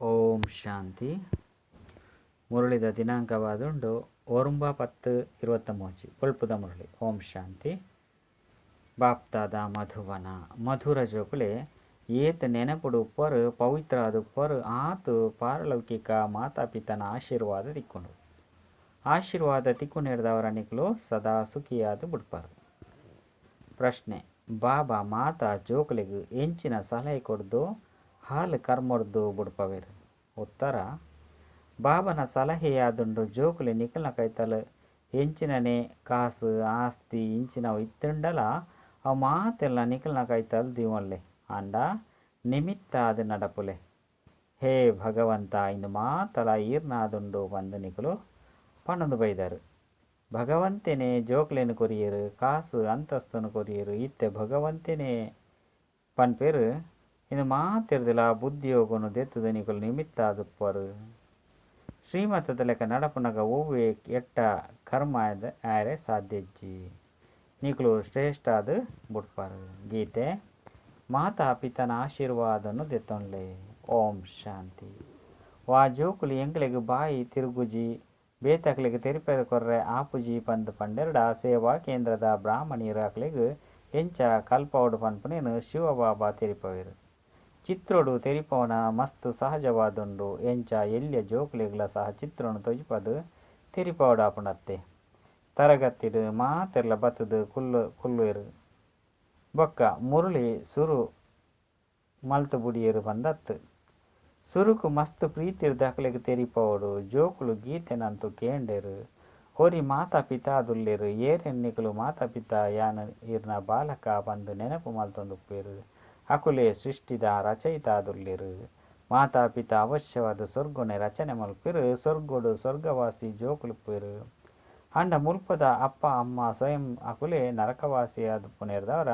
ಓಂ ಶಾಂತಿ. ಮುರಳಿದ ದಿನಾಂಕವಾದುಂಡು 9/10/23 ಬೊಳ್ಪುದ ಮುರಳಿ. ಓಂ ಶಾಂತಿ. ಬಾಪ್ತಾದ ಮಧುವನ ಮಧುರ ಜೋಕುಲೆ ಏತ್ ನೆನಪುಡು ಉಪ್ಪರು ಪವಿತ್ರ ಆದುಪ್ಪರು ಆತು ಪಾರಲೌಕಿಕ ಮಾತಾಪಿತನ ಆಶೀರ್ವಾದ ತಿಕ್ಕೊಂಡು ಆಶೀರ್ವಾದ ತಿಕ್ಕುನೇರ್ದವರ ನಿಕ್ಲು ಸದಾ ಸುಖಿಯಾದ ಬುಡ್ಪರು. ಪ್ರಶ್ನೆ: ಬಾಬಾ ಮಾತಾ ಜೋಕುಲೆಗ್ ಎಂಚಿನ ಸಲಹೆ ಕೊರ್ದು ಹಾಲು ಕರ್ಮೊರ್ದು ಬುಡ್ಪವೇರು? ಉತ್ತರ: ಬಾಬನ ಸಲಹೆಯಾದುಂಡು ಜೋಕುಲೆ ನಿಕಲ್ನ ಕೈತಲ್ ಎಂಚಿನನೆ ಕಾಸು ಆಸ್ತಿ ಇಂಚಿನವು ಇತ್ತುಂಡಲ ಅವು ಮಾತೆಲ್ಲ ನಿಕಲ್ನ ಕೈತಲ್ ದೀವೊನ್ಲೆ ಆಂಡ ನಿಮಿತ್ತಾದ್ ನಡಪುಲೆ. ಹೇ ಭಗವಂತ ಇಂದು ಮಾತಲ ಈರ್ನಾದುಂಡು ಪಂದು ನಿಕುಲು ಪಣೊಂದು ಬೈದರು. ಭಗವಂತನೇ ಜೋಕ್ಲೆನ್ ಕೊರಿಯೆರು, ಕಾಸು ಅಂತಸ್ತುನು ಕೊರಿಯೆರು. ಇತ್ತೆ ಭಗವಂತನೇ ಪನ್ಪೆರು ಇಂದು ಮಾತೆರ್ದಲ ಬುದ್ಧಿಯೋಗನು ದೆತ್ತುದು ನಿಕುಲು ನಿಮಿತ್ತಾದುಪ್ಪರು. ಶ್ರೀಮತದ ಲೆಕ್ಕ ನಡಪುನಗ ಒವ್ವೆ ಎಟ್ಟ ಕರ್ಮ ಆಯರೆ ಸಾಧ್ಯಜ್ಜಿ, ನಿಕುಲು ಶ್ರೇಷ್ಠಾದ ಬುಡ್ಪರು. ಗೀತೆ ಮಾತಾ ಪಿತನ ಆಶೀರ್ವಾದನು ದೆತ್ತೊನ್ಲೆ. ಓಂ ಶಾಂತಿ. ವಾ ಜೋಕುಲು ಎಂಕ್ಲೆಗ್ ಬಾಯಿ ತಿರುಗುಜಿ ಬೇತಕ್ಲೆಗ್ ತೆರಿಪೆರೆ ಕೊರ್ರೆ ಆಪುಜಿ ಪಂದ್ ಪಂಡೆರ್ಡ ಸೇವಾ ಕೇಂದ್ರದ ಬ್ರಾಹ್ಮಣಿಯೆರ್ ಅಕ್ಲೆಗ್ ಎಂಚ ಕಲ್ಪವೊಡು ಪನ್ಪುನೆನ್ ಶಿವಬಾಬಾ ತೆರಿಪವೆರ್. ಚಿತ್ರೊಡು ತೆರಿಪವನ ಮಸ್ತ್ ಸಹಜವಾದುಂಡು. ಎಂಚ ಎಲ್ಯ ಜೋಕುಲೆಗ್ಲ ಸಹ ಚಿತ್ರೊನು ತೊಜಿಪದ್ ತೆರಿಪಾವೊಡಾಪುಂಡತ್ತೆ. ತರಗತಿಡ್ ಮಾತೆರ್ಲ ಬತ್ತುದು ಕುಲ್ಲುವೆರ್ ಬೊಕ್ಕ ಮುರುಳಿ ಸುರು ಮಲ್ತ್ ಬುಡಿಯೆರ್ ಪಂದತ್ತು. ಸುರುಕು ಮಸ್ತ್ ಪ್ರೀತಿರ್ದ್ ಅಕ್ಲೆಗ್ ತೆರಿಪಾವೊಡು. ಜೋಕುಲು ಗೀತೆನಂತೂ ಕೇಂಡೆರ್. ಒರಿ ಮಾತಾ ಪಿತಾದುಲ್ಲೆರ್ ಏರೆನ್ ನಿಕುಲು ಮಾತಾ ಪಿತಾ ಯಾನ್ ಇರ್ನ ಬಾಲಕ ಪಂದ್ ನೆನಪು ಮಲ್ತೊಂದುಪ್ಪೆರ್. ಅಕುಲೇ ಸೃಷ್ಟಿದ ರಚಯಿತಾದುಲ್ಲೆರ್. ಮಾತಾ ಪಿತಾ ಅವಶ್ಯವಾದ ಸ್ವರ್ಗೊನೆ ರಚನೆ ಮಲ್ಪೆರ್. ಸ್ವರ್ಗೋಡು ಸ್ವರ್ಗವಾಸಿ ಜೋಕುಲುಪ್ಪೆರ್. ಆಂಡ ಮುಲ್ಪದ ಅಪ್ಪ ಅಮ್ಮ ಸ್ವಯಂ ಅಕುಲೇ ನರಕವಾಸಿಯಾದುಪ್ಪುನೇರ್ದವರ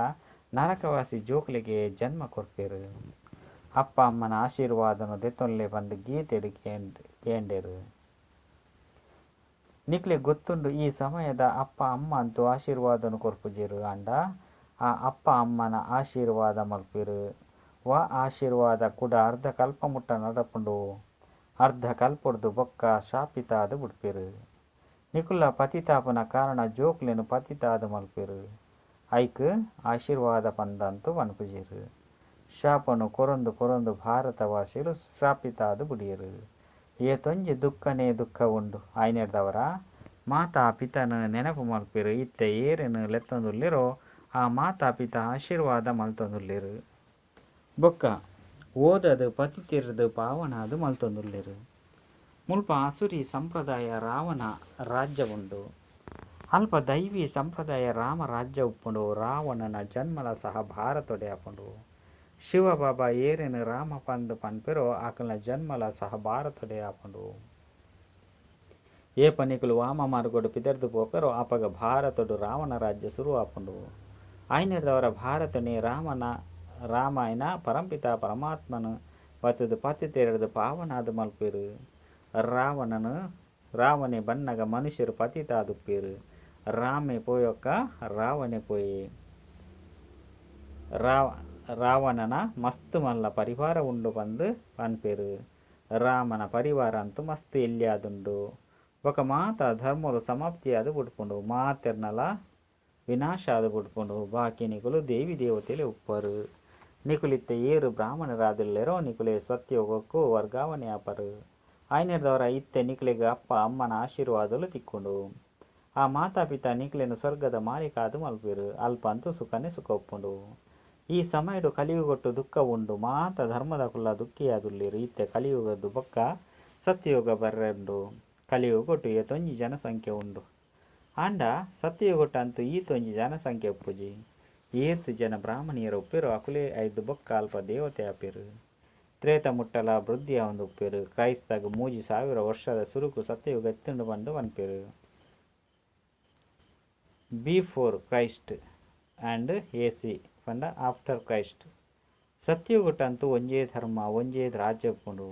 ನರಕವಾಸಿ ಜೋಕುಲೆಗೆ ಜನ್ಮ ಕೊರ್ಪೆರ್. ಅಪ್ಪ ಅಮ್ಮನ ಆಶೀರ್ವಾದನು ದೆತ್ತೊನ್ಲೆ ಪಂದ್ ಗೀತೆಡ್ ಕೇಂಡೆರ್. ನಿಕ್ಲೆಗ್ ಗೊತ್ತುಂಡು ಈ ಸಮಯದ ಅಪ್ಪ ಅಮ್ಮ ಅಂತೂ ಆಶೀರ್ವಾದನು ಕೊರ್ಪುಜೆರ್. ಆಂಡ ಆ ಅಪ್ಪ ಅಮ್ಮನ ಆಶೀರ್ವಾದ ಮಲ್ಪೆರ್. ವಾ ಆಶೀರ್ವಾದ ಕೂಡ ಅರ್ಧ ಕಲ್ಪ ಮುಟ್ಟ ನಡಪುಂಡು. ಅರ್ಧ ಕಲ್ಪೊಡ್ದು ಬೊಕ್ಕ ಶಾಪಿತಾದ್ ಬುಡ್ಪೆರ್. ನಿಕುಲ್ಲ ಪತಿತಾಪುನ ಕಾರಣ ಜೋಕುಲೆನ್ ಪತಿತಾದ್ ಮಲ್ಪೆರ್. ಐಕ್ ಆಶೀರ್ವಾದ ಪಂದಂತೂ ಪನ್ಪುಜೆರ್. ಶಾಪನು ಕೊರೊಂದು ಕೊರೊಂದು ಭಾರತವಾಸಿಲು ಶಾಪಿತಾದ್ ಬುಡಿಯೆರ್. ಏತೊಂಜಿ ದುಃಖನೇ ದುಃಖ ಉಂಡು. ಆಯ್ನೆರ್ದವರ ಮಾತಾ ಪಿತನ ನೆನಪು ಮಲ್ಪೆರ್. ಇತ್ತೆ ಏರೆನ್ ಲೆತ್ತೊಂದುಲ್ಲೆರೋ ಆ ಮಾತಾ ಪಿತ ಆಶೀರ್ವಾದ ಮಲ್ತೊಂದುಲ್ಲೆರ್. ಬೊಕ್ಕ ಓದದ್ ಪತಿತೆರ್ದ್ ಪಾವನಾದ್ ಮಲ್ತೊಂದುಲ್ಲೆರ್. ಮುಲ್ಪ ಅಸುರಿ ಸಂಪ್ರದಾಯ ರಾವಣ ರಾಜ್ಯ ಉಂಡು. ಅಲ್ಪ ದೈವಿ ಸಂಪ್ರದಾಯ ರಾಮ ರಾಜ್ಯ ಉಪ್ಪುಂಡು. ರಾವಣನ ಜನ್ಮಲ ಸಹ ಭಾರತೊಡೆ ಆಪುಂಡು. ಶಿವಬಾಬಾ ಏರೆನ್ ರಾಮ ಪಂದ್ ಪನ್ಪೆರೋ ಅಕಲ್ನ ಜನ್ಮಲ ಸಹ ಭಾರತೊಡೆ ಆಪುಂಡು. ಏಪ ನಿಕುಲು ವಾಮ ಮಾರ್ಗಡ್ ಪಿದರ್ದು ಪೋಪೆರೋ ಅಪಗ ಭಾರತೊಡು ರಾವಣ ರಾಜ್ಯ ಸುರು ಆಪುಂಡು. ಆಯ್ನೆರ್ದವರ ಭಾರತನೇ ರಾಮನ ರಾಮಾಯಣ ಪರಂಪಿತ ಪರಮಾತ್ಮನ ಬತ್ತುದು ಪತಿತೆರ್ದ್ ಪಾವನಾದ್ ಮಲ್ಪೆರ್. ರಾವಣನು ರಾವಣೆ ಬನ್ನಗ ಮನುಷ್ಯರು ಪತಿತಾದುಪ್ಪೆರ್. ರಾಮೆ ಪೋಯೊಕ್ಕ ರಾವಣೆ ಪೋಯೆ. ರಾವಣನ ಮಸ್ತ್ ಮಲ್ಲ ಪರಿವಾರ ಉಂಡು ಪಂದ್ ಪನ್ಪೆರ್. ರಾಮನ ಪರಿವಾರ ಅಂತೂ ಮಸ್ತ್ ಎಲ್ಯಾದುಂಡು. ಬೊಕ್ಕ ಮಾತಾ ಧರ್ಮಲು ಸಮಾಪ್ತಿಯಾದ್ ಬುಡ್ಪುಂಡು. ಮಾತೆರ್ನಲ ವಿನಾಶ ಆದ್ ಬುಡ್ಪುಂಡು. ಬಾಕಿ ನಿಕುಲು ದೇವಿ ದೇವತೆಲೆ ಉಪ್ಪರು. ನಿಕುಲಿತ್ತೆ ಏರು ಬ್ರಾಹ್ಮಣರಾದುಲ್ಲೆರೋ ನಿಕುಲೆ ಸತ್ಯೋಗಕ್ಕೂ ವರ್ಗಾವಣೆ ಆಪರು. ಆಯ್ನೆರ್ದವರ ಇತ್ತೆ ನಿಕ್ಲೆಗ್ ಅಪ್ಪ ಅಮ್ಮನ ಆಶೀರ್ವಾದಲು ತಿಕ್ಕುಂಡು. ಆ ಮಾತಾ ಪಿತಾ ನಿಕ್ಲೆನ್ ಸ್ವರ್ಗದ ಮಾಲೀಕ ಆದ್ ಮಲ್ಪೆರ್. ಅಲ್ಪ ಅಂತೂ ಸುಖನೇ ಸುಖ ಉಪ್ಪುಂಡು. ಈ ಸಮಯಡು ಕಲಿಯುಗಟ್ಟು ದುಃಖ ಉಂಡು. ಮಾತ ಧರ್ಮದಕುಲ್ಲ ದುಃಖಿಯಾದುಲ್ಲೆರ್. ಇತ್ತೆ ಕಲಿಯುಗದ ಬೊಕ್ಕ ಸತ್ಯಯುಗ ಬರ್ರೆಂಡು. ಕಲಿಯುಗಟ್ಟು ಏತೊಂಜಿ ಜನಸಂಖ್ಯೆ ಉಂಡು. ಆಂಡ ಸತ್ಯಯುಗಟ್ಟು ಅಂತೂ ಈತೊಂಜಿ ಜನಸಂಖ್ಯೆ ಉಪ್ಪುಜಿ. ಏತ್ ಜನ ಬ್ರಾಹ್ಮಣಿಯರು ಉಪ್ಪೆರೋ ಅಕುಲೇ ಐದು ಬೊಕ್ಕ ಅಲ್ಪ ದೇವತೆ ಆಪೆರ್. ತ್ರೇತ ಮುಟ್ಟಲ ವೃದ್ಧಿ ಆವೊಂದು ಉಪ್ಪೆರ್. ಕ್ರೈಸ್ತಗ್ 3000 ವರ್ಷದ ಸುರುಕು ಸತ್ಯಯುಗ ಇತ್ತುಂಡು ಪಂದ್ ಪನ್ಪೆರ್. Before Christ and A C ಪಂಡ ಆಫ್ಟರ್ ಕ್ರೈಸ್ಟ್. ಸತ್ಯಯುಗಟ್ಟಂತೂ ಒಂಜೇ ಧರ್ಮ ಒಂಜೇ ರಾಜ್ಯ ಉಪ್ಪುಂಡು.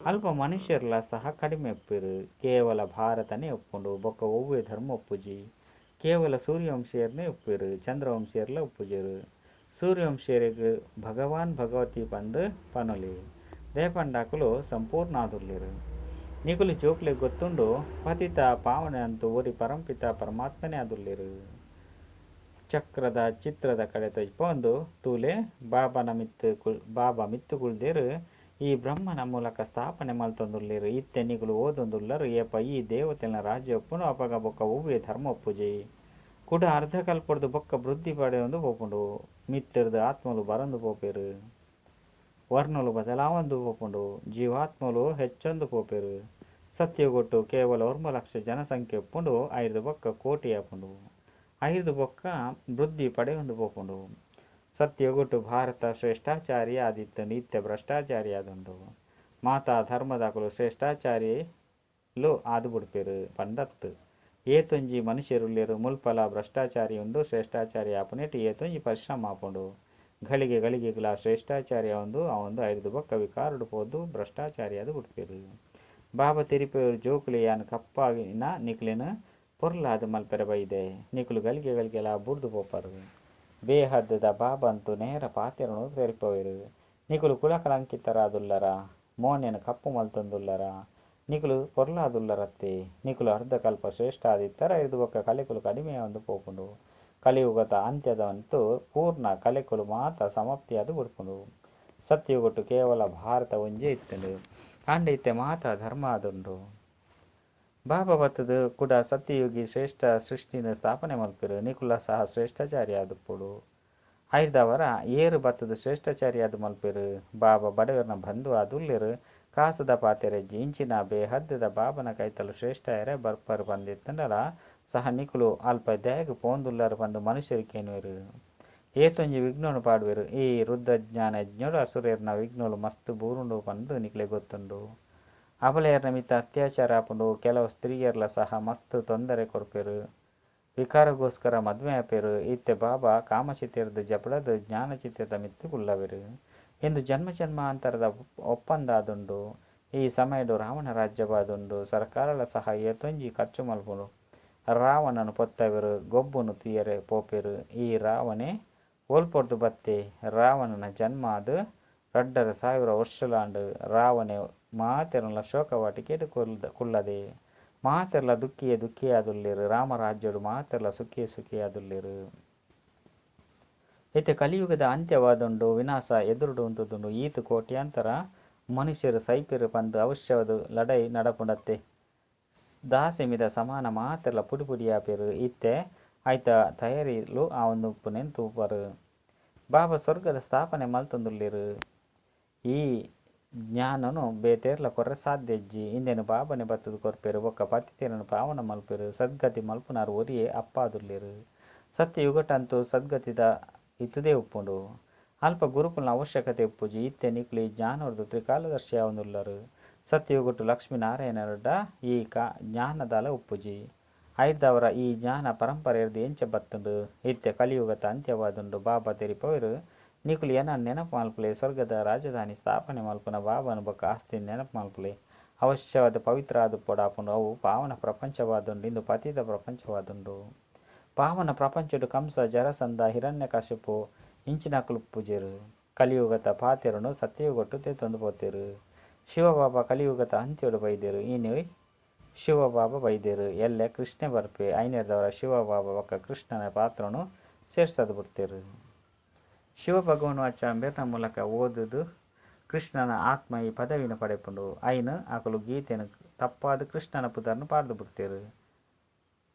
ಅಲ್ಪ ಮನುಷ್ಯರ್ಲ ಸಹ ಕಡಿಮೆ ಉಪ್ಪೆರ್. ಕೇವಲ ಭಾರತನೇ ಉಪ್ಪುಂಡು. ಬೊಕ್ಕ ಒವ್ವೆ ಧರ್ಮ ಉಪ್ಪುಜಿ. ಕೇವಲ ಸೂರ್ಯವಂಶೀಯರ್ನೇ ಉಪ್ಪೆರ್. ಚಂದ್ರವಂಶೀಯರ್ಲ ಉಪ್ಪುಜೆರ್. ಸೂರ್ಯವಂಶೀಯರಿಗೆ ಭಗವಾನ್ ಭಗವತಿ ಪಂದ್ ಪನೊಲಿ. ದಾಯೆ ಪಂಡ ಅಕುಲು ಸಂಪೂರ್ಣ ಆದುಲ್ಲೆರ್. ನಿಕುಲು ಜೋಕ್ಲೆಗ್ ಗೊತ್ತುಂಡು ಪತಿತ ಪಾವನೆ ಅಂತೂ ಒರಿ ಪರಂಪಿತ ಪರಮಾತ್ಮನೇ ಆದುಲ್ಲೆರ್. ಚಕ್ರದ ಚಿತ್ರದ ಕಡೆ ತೋಜಿಪಾವೊಂದು ತೂಲೆ ಬಾಬಾನ ಮಿತ್ತ್ ಬಾಬಾ ಮಿತ್ತ್ ಕುಲ್ದೆರ್. ಈ ಬ್ರಹ್ಮನ ಮೂಲಕ ಸ್ಥಾಪನೆ ಮಲ್ತೊಂದುಲ್ಲೆರ್. ಇತ್ತೆ ನಿಕುಲು ಓದೊಂದುಲ್ಲರ್ ಏಪ ಈ ದೇವತೆಲ್ನ ರಾಜ್ಯ ಉಪ್ಪುಂಡು ಅಪಗ ಬೊಕ್ಕ ಒವ್ವೇ ಧರ್ಮ ಉಪ್ಪುಜಿ. ಕುಡ ಅರ್ಧ ಕಲ್ಪೊಡ್ದು ಬೊಕ್ಕ ವೃದ್ಧಿ ಪಡೆಯೊಂದು ಪೋಪುಂಡು. ಮಿತ್ತರ್ದ್ ಆತ್ಮಲು ಬರೊಂದು ಪೋಪೆರ್. ವರ್ಣಲು ಬದಲಾವೊಂದು ಪೋಪುಂಡು. ಜೀವಾತ್ಮಲು ಹೆಚ್ಚೊಂದು ಪೋಪೆರ್. ಸತ್ಯಯುಗೊಟ್ಟು ಕೇವಲ 9 ಲಕ್ಷ ಜನಸಂಖ್ಯೆ ಉಪ್ಪುಂಡು. ಐರ್ದ್ ಬೊಕ್ಕ ಕೋಟಿ ಆಪುಂಡು. ಐರ್ದ್ ಬೊಕ್ಕ ವೃದ್ಧಿ ಪಡೆಯೊಂದು ಪೋಪುಂಡು. ಸತ್ಯಯುಗೊಟ್ಟು ಭಾರತ ಶ್ರೇಷ್ಠಾಚಾರಿ ಆದಿತ್ತುಂಡು. ಇತ್ತೆ ಭ್ರಷ್ಟಾಚಾರಿ ಆದುಂಡು. ಮಾತಾ ಧರ್ಮದಕುಲು ಶ್ರೇಷ್ಠಾಚಾರಿಲು ಆದ್ ಬುಡ್ಪೆರ್ ಪಂದತ್. ಏತೊಂಜಿ ಮನುಷ್ಯರುಲ್ಲೆರ್ ಮುಲ್ಪಲ ಭ್ರಷ್ಟಾಚಾರಿ ಉಂಡು. ಶ್ರೇಷ್ಠಾಚಾರಿ ಆಪುನೆಟ್ ಏತೊಂಜಿ ಪರಿಶ್ರಮ ಆಪುಂಡು. ಘಳಿಗೆ ಘಳಿಗೆಗ್ಲಾ ಶ್ರೇಷ್ಠಾಚಾರಿ ಆವೊಂದು ಆವೊಂದು ಐರ್ದ್ ಬೊಕ್ಕ ವಿಕಾರಡ್ ಪೋದು ಭ್ರಷ್ಟಾಚಾರಿ ಆದ್ ಬುಡ್ಪೆರ್. ಬಾಬಾ ತೆರಿಪೆರ್ ಜೋಕುಲೆ ಯಾನ್ ಕಪ್ಪಾಗಿನ ನಿಕ್ಲೆನ್ ಪೊರ್ಲಾದ್ ಮಲ್ಪೆರೆ ಬೈದೆ. ನಿಕುಲು ಗಳಿಗೆ ಗಳಿಗೆಲಾ ಬುಡ್ದು ಪೋಪರ್. ಬೇಹದ್ದ ಬಾಬಾ ಅಂತೂ ನೇರ ಪಾತೆರೊನು ತೆರಿಪಾವೆರ್. ನಿಕುಲು ಕುಲ ಕಳಂಕಿತರಾದುಲ್ಲರ? ಮೋನೆನ್ ಕಪ್ಪು ಮಲ್ತೊಂದುಲ್ಲರ? ನಿಕುಲು ಪೊರ್ಲಾದುಲ್ಲರತ್ತೆ? ನಿಕುಲು ಅರ್ಧಕಲ್ಪ ಶ್ರೇಷ್ಠ ಆದಿತ್ತರ ಐರ್ದ್ ಬೊಕ್ಕ ಕಲೆಕುಲು ಕಡಿಮೆ ಆವೊಂದು ಪೋಪುಂಡು. ಕಲಿಯುಗದ ಅಂತ್ಯದಂತೂ ಪೂರ್ಣ ಕಲೆಕುಲು ಮಾತ ಸಮಾಪ್ತಿಯಾದ್ ಬುಡ್ಪುಂಡು. ಸತ್ಯಯುಗೊಟ್ಟು ಕೇವಲ ಭಾರತ ಒಂಜೇ ಇತ್ತುಂಡು. ಆಂಡ ಇತ್ತೆ ಮಾತ ಧರ್ಮ ಆದುಂಡು. ಬಾಬಾ ಬತ್ತುದು ಕುಡ ಸತ್ಯಯುಗಿ ಶ್ರೇಷ್ಠ ಸೃಷ್ಟಿನ ಸ್ಥಾಪನೆ ಮಲ್ಪೆರ್. ನಿಕುಲ ಸಹ ಶ್ರೇಷ್ಠಾಚಾರಿ ಆದುಪ್ಪೊಡು. ಐರ್ದಾವರ ಏರ್ ಬತ್ತುದು ಶ್ರೇಷ್ಠಾಚಾರಿ ಆದ್ ಮಲ್ಪೆರ್. ಬಾಬಾ ಬಡವೆರ್ನ ಬಂಧು ಆದುಲ್ಲೆರ್. ಕಾಸುದ ಪಾತೆರಜ್ಜಿ ಇಂಚಿನ ಬೇಹದ್ದ ಬಾಬನ ಕೈತಲ್ ಶ್ರೇಷ್ಠ ಎರೆ ಬರ್ಪರ್ ಪಂದಿತ್ತುಂಡಲ ಸಹ ನಿಕುಲು ಅಲ್ಪ ದಾಯೆಗ್ ಪೋವೊಂದುಲ್ಲರ್ ಪಂದ್ ಮನುಷ್ಯರು ಕೇನುವೆರ್. ಏತೊಂಜಿ ವಿಘ್ನನು ಪಾಡುವೆರ್. ಈ ರುದ್ರಜ್ಞಾನ ಯಜ್ಞಡು ಅಸುರೆರ್ನ ವಿಘ್ನಲು ಮಸ್ತ್ ಬೂರುಂಡು ಪಂದ್ ನಿಕ್ಲೆಗ್ ಗೊತ್ತುಂಡು. ಅಬಲೆಯರ್ನ ಮಿತ್ತ್ ಅತ್ಯಾಚಾರ ಆಪುಂಡು. ಕೆಲವು ಸ್ತ್ರೀಯರ್ಲ ಸಹ ಮಸ್ತ್ ತೊಂದರೆ ಕೊರ್ಪೆರ್. ವಿಕಾರಗೋಸ್ಕರ ಮದುವೆ ಆಪೆರ್. ಇತ್ತೆ ಬಾಬಾ ಕಾಮಚಿತೆರ್ದ್ ಜಪುಡದ್ ಜ್ಞಾನಚಿತೆದ ಮಿತ್ತ್ ಕುಲ್ಲವೆರ್. ಇಂದು ಜನ್ಮ ಜನ್ಮಾಂತರದ ಒಪ್ಪಂದ ಆದುಂಡು. ಈ ಸಮಯಡ್ ರಾವಣ ರಾಜ್ಯವಾದುಂಡು. ಸರಕಾರಲ ಸಹ ಏತೊಂಜಿ ಖರ್ಚು ಮಲ್ಪುಂಡು. ರಾವಣನ್ ಪೊತ್ತವೆರ್ ಗೊಬ್ಬುನು ತೂಯೆರೆ ಪೋಪೆರ್. ಈ ರಾವಣೆ ಒಲ್ಪೊರ್ದು ಬತ್ತೆ? ರಾವಣನ ಜನ್ಮ ಆದ್ 2500 ವರ್ಷಲಾಂಡ್. ರಾವಣೆ ಮಾತೆರ್ನಲ ಶೋಕವಾಟಿಕೆಡ್ ಕುಲ್ಲದೆ. ಮಾತೆರ್ಲ ದುಃಖಿಯೇ ದುಃಖಿಯಾದುಲ್ಲೆರ್. ರಾಮರಾಜ್ಯಡ್ ಮಾತೆರ್ಲ ಸುಖಿಯೇ ಸುಖಿಯಾದುಲ್ಲೆರ್. ಇತ್ತೆ ಕಲಿಯುಗದ ಅಂತ್ಯವಾದುಂಡು. ವಿನಾಶ ಎದುರುಡು ಉಂತುದುಂಡು. ಈತ್ ಕೋಟ್ಯಾಂತರ ಮನುಷ್ಯರು ಸೈಪೆರ್ ಪಂದ್ ಅವಶ್ಯವಾದ್ ಲಡಾಯಿ ನಡಪುಂಡತ್ತೆ. ದಾಸೆಮಿದ ಸಮಾನ ಮಾತೆರ್ಲ ಪುಡಿ ಪುಡಿ ಆಪೆರ್. ಇತ್ತೆ ಐತ ತಯಾರಿಲು ಆವೊಂದುಪ್ಪುನೆನ್ ತೂಪರ್. ಬಾಬಾ ಸ್ವರ್ಗದ ಸ್ಥಾಪನೆ ಮಲ್ತೊಂದುಲ್ಲೆರ್. ಈ ಜ್ಞಾನನು ಬೇತೇರ್ಲ ಕೊರ್ರೆ ಸಾಧ್ಯ ಇಜ್ಜಿ. ಇಂದೆನ್ ಬಾಬಾನೆ ಬತ್ತುದು ಕೊರ್ಪೆರ್. ಬೊಕ್ಕ ಪತಿತೆರೆನ್ ಪಾವನ ಮಲ್ಪೆರ್. ಸದ್ಗತಿ ಮಲ್ಪುನಾರ್ ಒರಿಯೇ ಅಪ್ಪ ಆದುಲ್ಲೆರ್. ಸತ್ಯಯುಗಟಂತೂ ಸದ್ಗತಿದ ಇತ್ತುದೇ ಉಪ್ಪುಂಡು. ಅಲ್ಪ ಗುರುಕುಲ್ನ ಅವಶ್ಯಕತೆ ಉಪ್ಪುಜಿ. ಇತ್ತೆ ನಿಕುಲು ಈ ಜ್ಞಾನೊರ್ದು ತ್ರಿಕಾಲದರ್ಶಿ ಆವೊಂದುಲ್ಲರ್. ಸತ್ಯಯುಗಟ್ಟು ಲಕ್ಷ್ಮೀನಾರಾಯಣಡ ಈ ಜ್ಞಾನದಾಲ ಉಪ್ಪುಜಿ. ಐರ್ದಾವರ ಈ ಜ್ಞಾನ ಪರಂಪರೆರ್ದ್ ಎಂಚ ಬತ್ತುಂಡು? ಇತ್ತೆ ಕಲಿಯುಗದ ಅಂತ್ಯವಾದುಂಡು. ಬಾಬಾ ತೆರಿಪಾವೆರ್ ನಿಕುಲು ಎನನ್ ನೆನಪು ಮಲ್ಪುಲೆ. ಸ್ವರ್ಗದ ರಾಜಧಾನಿ ಸ್ಥಾಪನೆ ಮಲ್ಪುನ ಬಾಬಾನ ಬೊಕ್ಕ ಆಸ್ತಿನ್ ನೆನಪು ಮಲ್ಪುಲೆ. ಅವಶ್ಯವಾದ ಪವಿತ್ರ ಆದುಪ್ಪೊಡಾಪುಂಡು. ಅವು ಪಾವನ ಪ್ರಪಂಚವಾದುಂಡು. ಇಂದು ಪತಿತ ಪ್ರಪಂಚವಾದುಂಡು. ಪಾವನ ಪ್ರಪಂಚಡ್ ಕಂಸ ಜರಸಂಧ ಹಿರಣ್ಯಕಶಿಪು ಇಂಚಿನಕುಲು ಪೂಜೆರ್. ಕಲಿಯುಗದ ಪಾತೆರನು ಸತ್ಯಯುಗಟ್ಟು ತೇತೊಂದು ಪೋತೆರ್. ಶಿವಬಾಬಾ ಕಲಿಯುಗದ ಅಂತ್ಯಡು ಬೈದೆರ್. ಇನಿ ಶಿವಬಾಬಾ ಬೈದೆರ್. ಎಲ್ಲೆ ಕೃಷ್ಣೆ ಬರ್ಪೆ. ಐನೆರ್ದವರ ಶಿವಬಾಬಾ ಬೊಕ್ಕ ಕೃಷ್ಣನ ಪಾತ್ರನು ಸೇರ್ಸದ್ ಬಿಡ್ತೆರ್. ಶಿವ ಭಗವಾನ್ ವಾಚ ಅಂಬೆರ್ನ ಮೂಲಕ ಓದುದು ಕೃಷ್ಣನ ಆತ್ಮ ಈ ಪದವಿನ ಪಡೆಪುಂಡು. ಐನ್ ಅಕುಲು ಗೀತೆನ್ ತಪ್ಪಾದ್ ಕೃಷ್ಣನ ಪುದರ್ನ್ ಪಾಡ್ದ್ ಬಿಡ್ತೆರ್.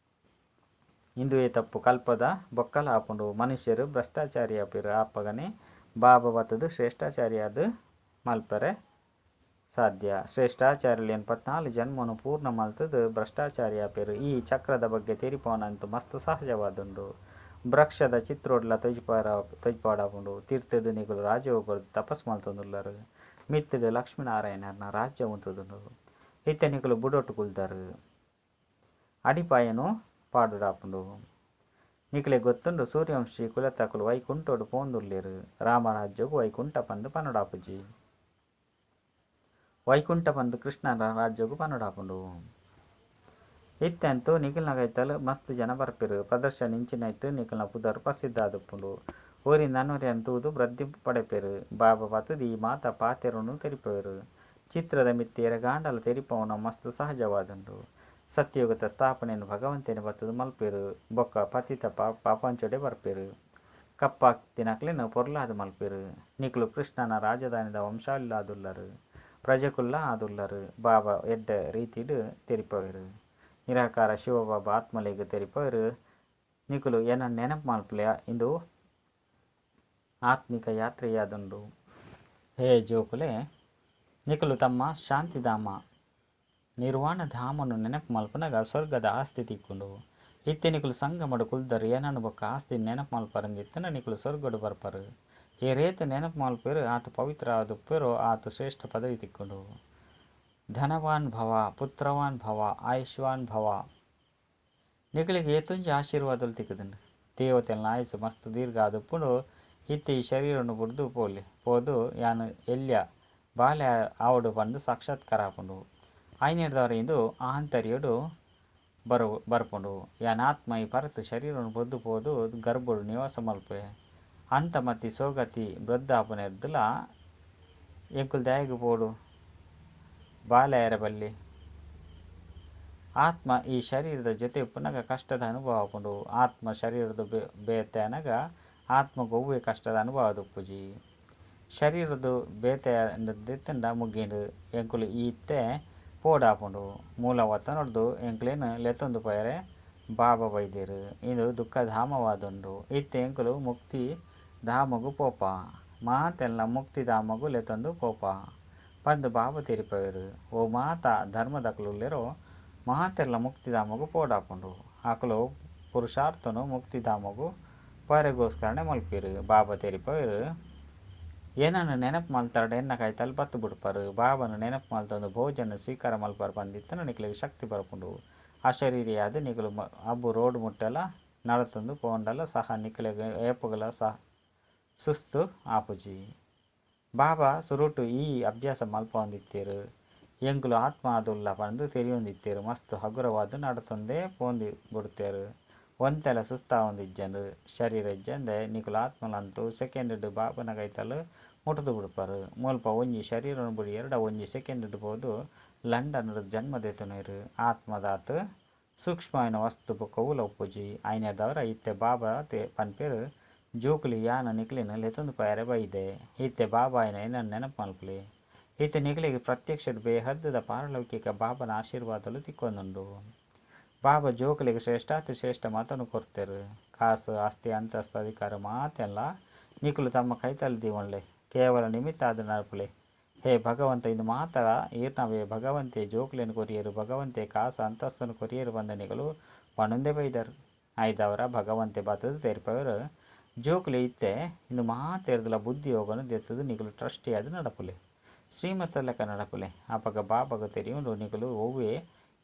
ಇಂದುವೇ ತಪ್ಪು ಕಲ್ಪದ ಬೊಕ್ಕಲ ಆಪುಂಡು. ಮನುಷ್ಯರು ಭ್ರಷ್ಟಾಚಾರಿ ಆಪೆರ್. ಆಪಗನೆ ಬಾಬಾ ಬತ್ತುದು ಶ್ರೇಷ್ಠಾಚಾರಿ ಆದ್ ಮಲ್ಪೆರೆ ಸಾಧ್ಯ. ಶ್ರೇಷ್ಠಾಚಾರ್ಯಲು 84 ಜನ್ಮನು ಪೂರ್ಣ ಮಲ್ತುದು ಭ್ರಷ್ಟಾಚಾರಿ ಆಪೆರ್. ಈ ಚಕ್ರದ ಬಗ್ಗೆ ತೆರಿಪಾವನಂತೂ ಮಸ್ತ್ ಸಹಜವಾದುಂಡು. ವೃಕ್ಷದ ಚಿತ್ರೋಡ್ಲ ತೋಜಿಪಾಡಾಪುಂಡು. ತಿರ್ತುಡು ನಿಕುಲು ರಾಜಯೋಗಡ್ ತಪಸ್ ಮಲ್ತೊಂದುಲ್ಲರ್. ಮಿತ್ತುಡು ಲಕ್ಷ್ಮೀನಾರಾಯಣನ ರಾಜ್ಯ ಉಂತುದುಂಡು. ಇತ್ತೆ ನಿಕುಲು ಬುಡೊಟ್ಟು ಕುಲ್ದರ್. ಅಡಿಪಾಯನು ಪಾಡುಡಾಪುಂಡು. ನಿಕುಲೆ ಗೊತ್ತುಂಡು ಸೂರ್ಯವಂಶಿ ಕುಲತಕುಲು ವೈಕುಂಠೊಡು ಪೋವೊಂದುಲ್ಲೆರ್. ರಾಮರಾಜ್ಯಗು ವೈಕುಂಠ ಪಂದ್ ಪನೊಡಾಪುಜಿ. ವೈಕುಂಠ ಪಂದ್ ಕೃಷ್ಣನ ರಾಜ್ಯಗು ಪನೊಡಾಪುಂಡು. ಇತ್ತೆ ಅಂತೂ ನಿಕಲ್ನ ಕೈತಲ್ ಮಸ್ತ್ ಜನ ಬರ್ಪೆರ್. ಪ್ರದರ್ಶನ ಇಂಚಿನೈಟ್ ನಿಕಲ್ನ ಪುದರ್ ಪ್ರಸಿದ್ಧ ಆದುಪ್ಪುಂಡು. ಒರಿ ನನೊರಿಯನ್ ತೂದು ವೃದ್ಧಿ ಪಡೆಪೆರ್. ಬಾಬಾ ಬತ್ತುದು ಈ ಮಾತ ಪಾತೆರೊನು ತೆರಿಪಾವೆರ್. ಚಿತ್ರದ ಮಿತ್ತ್ ಏರೆಗಾಂಡಲ ತೆರಿಪಾವುನವು ಮಸ್ತ್ ಸಹಜವಾದುಂಡು. ಸತ್ಯಯುಗದ ಸ್ಥಾಪನೆನ್ ಭಗವಂತನೇ ಬತ್ತುದು ಮಲ್ಪುವೆರ್. ಬೊಕ್ಕ ಪತಿತ ಪಾಪಂಚೊಡೆ ಬರ್ಪೆರ್. ಕಪ್ಪಾತಿನಕ್ಲೆನ್ ಪೊರ್ಲಾದ್ ಮಲ್ಪುವೆರ್. ನಿಕುಲು ಕೃಷ್ಣನ ರಾಜಧಾನಿದ ವಂಶಾವಳಿಲಾದುಲ್ಲರ್. ಪ್ರಜೆಕುಲ್ಲ ಆದುಲ್ಲರ್. ಬಾಬಾ ಎಡ್ಡೆ ರೀತಿಡ್ ತೆರಿಪಾವೆರ್. ನಿರಾಕಾರ ಶಿವಬಾಬಾ ಆತ್ಮಲೆಗ್ ತೆರಿಪಾವೆರ್. ನಿಕುಲು ಎನನ್ ನೆನಪು ಮಲ್ಪುಲೆ ಇಂದು ಆತ್ಮಿಕ ಯಾತ್ರೆಯಾದುಂಡು. ಹೇ ಜೋಕುಲೆ, ನಿಕುಲು ತಮ್ಮ ಶಾಂತಿಧಾಮ ನಿರ್ವಾಣ ಧಾಮನು ನೆನಪು ಮಲ್ಪುನಗ ಸ್ವರ್ಗದ ಆಸ್ತಿ ತಿಕ್ಕುಂಡು. ಇತ್ತೆ ನಿಕುಲು ಸಂಗಮಡ್ ಕುಲ್ದರ್ ಎನನ್ ಬೊಕ್ಕ ಆಸ್ತಿನ್ ನೆನಪು ಮಲ್ಪರಂದಿತ್ತುಂಡ ನಿಕುಲು ಸ್ವರ್ಗಡ್ ಬರ್ಪರ್. ಏರೇತ್ ನೆನಪು ಮಲ್ಪುವೆರ್ ಆತ್ ಪವಿತ್ರ ಆದುಪ್ಪುವೆರೋ ಆತ್ ಶ್ರೇಷ್ಠ ಪದವಿ ತಿಕ್ಕುಂಡು. ಧನವಾನ್ ಭವ, ಪುತ್ರವಾನ್ ಭವ, ಆಯುಷ್ವಾನ್ ಭವ. ನಿಕುಲೆಗ್ ಏತೊಂಜಿ ಆಶೀರ್ವಾದಲು ತಿಕ್ಕುದುಂಡು. ದೇವತೆಲ್ನ ಆಯುಸ್ಸು ಮಸ್ತ್ ದೀರ್ಘ ಆದುಪ್ಪುಂಡು. ಇತ್ತೆ ಈ ಶರೀರನು ಬುಡ್ದು ಪೋಲಿ ಪೋದು ಯಾನ್ ಎಲ್ಯ ಬಾಲೆ ಆವೊಡು ಪಂದ್ ಸಾಕ್ಷಾತ್ಕಾರ ಆಪುಂಡು. ಐನೆಡ್ದವರ ಇಂದು ಆಂತರ್ಯಡು ಬರ್ಪುಂಡು. ಯಾನ್ ಆತ್ಮ ಈ ಪರತ್ ಶರೀರನು ಬುಡ್ದು ಪೋದು ಗರ್ಭಡು ನಿವಾಸ ಮಲ್ಪುವೆ. ಅಂತಮತಿ ಸೋಗತಿ ವೃದ್ಧಾಪನೆರ್ದಲ ಎಂಕುಲು ದಾಯೆಗ್ ಪೋಡು ಬಾಲೆ ಆಯೆರೆ ಬಲ್ಲಿ. ಆತ್ಮ ಈ ಶರೀರದ ಜೊತೆ ಉಪ್ಪುನಗ ಕಷ್ಟದ ಅನುಭವ ಆಪುಂಡು. ಆತ್ಮ ಶರೀರದ ಬೇತೆ ಆನಗ ಆತ್ಮಗ್ ಒವ್ವೇ ಕಷ್ಟದ ಅನುಭವ ಆದುಪ್ಪುಜಿ. ಶರೀರದ ಬೇತೆ ದಿತ್ತುಂಡ ಮುಗಿಂಡು ಎಂಕುಲು ಇತ್ತೆ ಪೋಡಾಪುಂಡು. ಮೂಲ ವತನೊಡ್ದು ಎಂಕ್ಲೆನ್ ಲೆತ್ತೊಂದು ಪೋಯೆರೆ ಬಾಬಾ ಬೈದೆರ್. ಇಂದು ದುಃಖಧಾಮವಾದುಂಡು. ಇತ್ತೆ ಎಂಕುಲು ಮುಕ್ತಿ ಧಾಮಗು ಪೋಪ. ಮಾತೆಲ್ಲ ಮುಕ್ತಿ ಧಾಮಗು ಲೆತ್ತೊಂದು ಪೋಪ ಪಂದ್ ಬಾಬಾ ತೆರಿಪಾವೆರ್. ಓ ಮಾತ ಧರ್ಮದಕುಲು ಉಲ್ಲೆರೋ ಮಾತೆರ್ಲ ಮುಕ್ತಿಧಾಮಗು ಪೋಡಾಪುಂಡು. ಅಕುಲು ಪುರುಷಾರ್ಥನು ಮುಕ್ತಿಧಾಮಗು ಪೋರೆಗೋಸ್ಕರನೆ ಮಲ್ಪುವೆರ್. ಬಾಬಾ ತೆರಿಪಾವೆರ್. ಏನನ್ನು ನೆನಪು ಮಲ್ತಾರ್ಡ ಎನ್ನ ಕೈತಲ್ ಬತ್ತು ಬುಡ್ಪರ್. ಬಾಬಾನ ನೆನಪು ಮಲ್ತೊಂದು ಭೋಜನ ಸ್ವೀಕಾರ ಮಲ್ಪರ್ ಪಂದಿತ್ತುಂಡ ನಿಕ್ಲೆಗ್ ಶಕ್ತಿ ಬರ್ಪುಂಡು. ಅಶರೀರಿಯಾದ್ ನಿಕುಲು ಅಬ್ಬು ರೋಡ್ ಮುಟ್ಟೆಲ ನಡತೊಂದು ಪೋಂಡಲ ಸಹ ನಿಕ್ಲೆಗ್ ಏಪಗಲ ಸಹ ಸುಸ್ತು ಆಪುಜಿ. ಬಾಬಾ ಸುರುಟು ಈ ಅಭ್ಯಾಸ ಮಲ್ಪೊಂದಿತ್ತೆರ್. ಎಂಕುಲು ಆತ್ಮ ಆದುಲ್ಲ ಪಂದ್ ತೆರಿಯೊಂದಿತ್ತೆರ್. ಮಸ್ತ್ ಹಗುರವಾದ್ ನಡತೊಂದೇ ಪೋಂದು ಬುಡ್ತೆರ್. ಒಂತೆಲ ಸುಸ್ತಾವೊಂದಿಜ್ಜಂಡ್. ಶರೀರ ಇಜ್ಜಂದೆ ನಿಕುಲು ಆತ್ಮಲಂತೂ ಸೆಕೆಂಡ್ ಬಾಬನ ಕೈತಲ್ ಮುಟ್ಟುದು ಬುಡ್ಪರ್. ಮುಲ್ಪ ಒಂಜಿ ಶರೀರನು ಬುಡಿಯೆರ್ಡ ಒಂಜಿ ಸೆಕೆಂಡ್ ಪೋದು ಲಂಡನ್ ಜನ್ಮ ದೆತೊನುವೆರ್. ಆತ್ಮದಾತ್ ಸೂಕ್ಷ್ಮವಾಯಿನ ವಸ್ತು ಬೊಕ್ಕ ಒವ್ಲ ಉಪ್ಪುಜಿ. ಐನೆರ್ದಾವರ ಇತ್ತೆ ಬಾಬಾ ಪನ್ಪೆರ್ ಜೋಕುಲು ಯಾನ್ ನಿಕ್ಲೆನ್ ಲೆತ್ತೊಂದು ಪೋಯೆರೆ ಬೈದೆ. ಇತ್ತೆ ಬಾಬಾ ಆಯಿನ ಎನನ್ ನೆನಪು ಮಲ್ಪುಲೆ. ಇತ್ತೆ ನಿಕ್ಲೆಗ್ ಪ್ರತ್ಯಕ್ಷಡ್ ಬೇಹದ್ದದ ಪಾರಲೌಕಿಕ ಬಾಬನ ಆಶೀರ್ವಾದಲು ತಿಕ್ಕೊಂದುಂಡು. ಬಾಬಾ ಜೋಕುಲೆಗ್ ಶ್ರೇಷ್ಠಾತಿ ಶ್ರೇಷ್ಠ ಮತನು ಕೊರ್ತೆರ್. ಕಾಸು ಆಸ್ತಿ ಅಂತಸ್ತು ಅಧಿಕಾರ ಮಾತೆಲ್ಲ ನಿಕುಲು ತಮ್ಮ ಕೈತಲ್ ದೀವೊನ್ಲೆ. ಕೇವಲ ನಿಮಿತ್ತ ಆದ್ ನಡಪುಲೆ. ಹೇ ಭಗವಂತ ಇಂದು ಮಾತ್ರ ಈರ್ನವೇ. ಭಗವಂತೆ ಜೋಕುಲೆನ್ ಕೊರಿಯೆರು, ಭಗವಂತೆ ಕಾಸು ಅಂತಸ್ತನ್ನು ಕೊರಿಯೆರು ಪಂದ್ ನಿಕುಲು ಪನೊಂದೇ ಬೈದರ್. ಐದವರ ಭಗವಂತೆ ಬತ್ತುದು ತೆರಿಪಾವೆರ್. ಜೋಕುಲು ಇತ್ತೆ ಇಂದು ಮಾತೆರ್ದಲ ಬುದ್ಧಿ ಯೋಗನು ದೆತ್ತುದು ನಿಕುಲು ಟ್ರಸ್ಟಿಯಾದ್ ನಡಪುಲೆ. ಶ್ರೀಮತ ಲೆಕ್ಕ ನಡಪುಲೆ. ಅಪಗ ಬಾಬಾಗ ತೆರಿಯುಂಡು ನಿಕುಲು ಒವ್ವೇ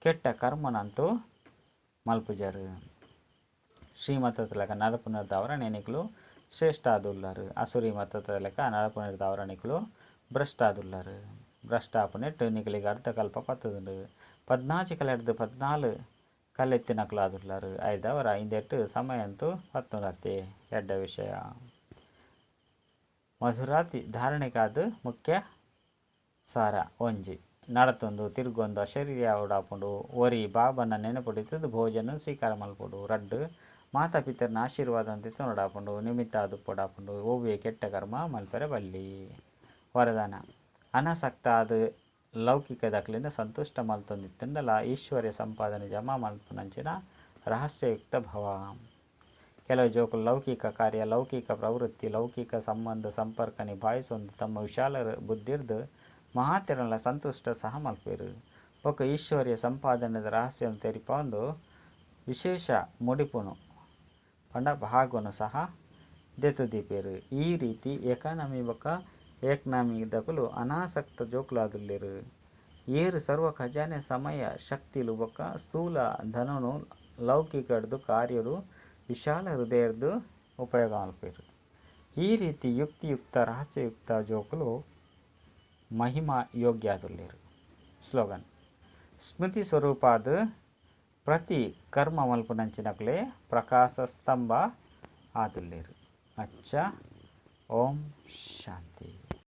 ಕೆಟ್ಟ ಕರ್ಮನಂತೂ ಮಲ್ಪುಜರ್. ಶ್ರೀಮತದ ಲೆಕ್ಕ ನಡಪುನರ್ದಾವರನೆ ನಿಕುಲು ಶ್ರೇಷ್ಠ ಆದುಲ್ಲರ್. ಅಸುರಿ ಮತದ ಲೆಕ್ಕ ನಡಪುನರ್ದಾವರ ನಿಕುಲು ಭ್ರಷ್ಟ ಆದುಲ್ಲರ್. ಭ್ರಷ್ಟ ಆಪುನೆಟ್ ನಿಕುಲೆಗ್ ಅರ್ಧಕಲ್ಪ ಪತ್ತುದುಂಡು. 14 ಕಲೆಡ್ದ್ 14 ಕಲೆತ್ತಿನಕುಲು ಆದುಲ್ಲರ್. ಐದವರ ಇಂದೆಟ್ ಸಮಯ ಅಂತೂ ಪತ್ತುಂಡತ್ತೆ. ಎಡ್ಡೆ ವಿಷಯ. ಮಧುರಾತಿ ಧಾರಣೆಗಾದ್ ಮುಖ್ಯ ಸಾರ ಒಂಜಿ. ನಡತೊಂದು ತಿರ್ಗೊಂದು ಅಶರೀರ ಆವೊಡಾಪುಂಡು. ಒರಿ ಬಾಬನ ನೆನಪುಡಿತ್ತುದು ಭೋಜನ ಸ್ವೀಕಾರ ಮಲ್ಪೊಡು. ರಡ್ಡ್ ಮಾತಾ ಪಿತರ್ನ ಆಶೀರ್ವಾದ ದೆತೊನೊಡಾಪುಂಡು. ನಿಮಿತ್ತ ಆದುಪ್ಪೊಡಾಪುಂಡು. ಒವ್ವೇ ಕೆಟ್ಟ ಕರ್ಮ ಮಲ್ಪೆರೆ ಬಲ್ಲಿ. ವರದಾನ ಅನಾಸಕ್ತ ಆದ್ ಲೌಕಿಕದಕ್ಲೆನ್ ಸಂತುಷ್ಟ ಮಲ್ತೊಂದಿತ್ತುಂಡಲ ಈಶ್ವರ್ಯ ಸಂಪಾದನೆ ಜಮಾ ಮಲ್ಪುನಂಚಿನ ರಹಸ್ಯಯುಕ್ತ ಭವ. ಕೆಲವು ಜೋಕುಲು ಲೌಕಿಕ ಕಾರ್ಯ, ಲೌಕಿಕ ಪ್ರವೃತ್ತಿ, ಲೌಕಿಕ ಸಂಬಂಧ ಸಂಪರ್ಕ ನಿಭಾಯಿಸೊಂದು ತಮ್ಮ ವಿಶಾಲ ಬುದ್ಧಿರ್ದ್ ಮಾತೆರೆನ್ಲ ಸಂತುಷ್ಟ ಸಹ ಮಲ್ಪುವೆರ್. ಬೊಕ್ಕ ಈಶ್ವರ್ಯ ಸಂಪಾದನೆದ ರಹಸ್ಯವನ್ನು ತೆರಿಪಾವೊಂದು ವಿಶೇಷ ಮುಡಿಪುನು ಪಂಡ ಭಾಗನು ಸಹ ದೆತ್ತು ದೀಪೆರ್. ಈ ರೀತಿ ಎಕಾನಮಿ ಬೊಕ್ಕ ಏಕ್ನಾಮಿದಕುಲು ಅನಾಸಕ್ತ ಜೋಕುಲಾದುಲ್ಲೆರ್. ಏರ್ ಸರ್ವ ಖಜಾನೆ ಸಮಯ ಶಕ್ತಿಲು ಬೊಕ್ಕ ಸ್ಥೂಲ ಧನನು ಲೌಕಿಕಡ್ದು ಕಾರ್ಯಡು ವಿಶಾಲ ಹೃದಯರ್ದು ಉಪಯೋಗ ಮಲ್ಪುವೆರ್. ಈ ರೀತಿ ಯುಕ್ತಿಯುಕ್ತ ರಹಸ್ಯಯುಕ್ತ ಜೋಕುಲು ಮಹಿಮಾ ಯೋಗ್ಯ ಆದುಲ್ಲೆರ್. ಸ್ಲೋಗನ್ ಸ್ಮೃತಿ ಸ್ವರೂಪಾದ ಪ್ರತಿ ಕರ್ಮ ಮಲ್ಪುನಂಚಿನಕುಲೇ ಪ್ರಕಾಶ ಸ್ತಂಭ ಆದುಲ್ಲೆರ್. ಅಚ್ಚ, ಓಂ ಶಾಂತಿ.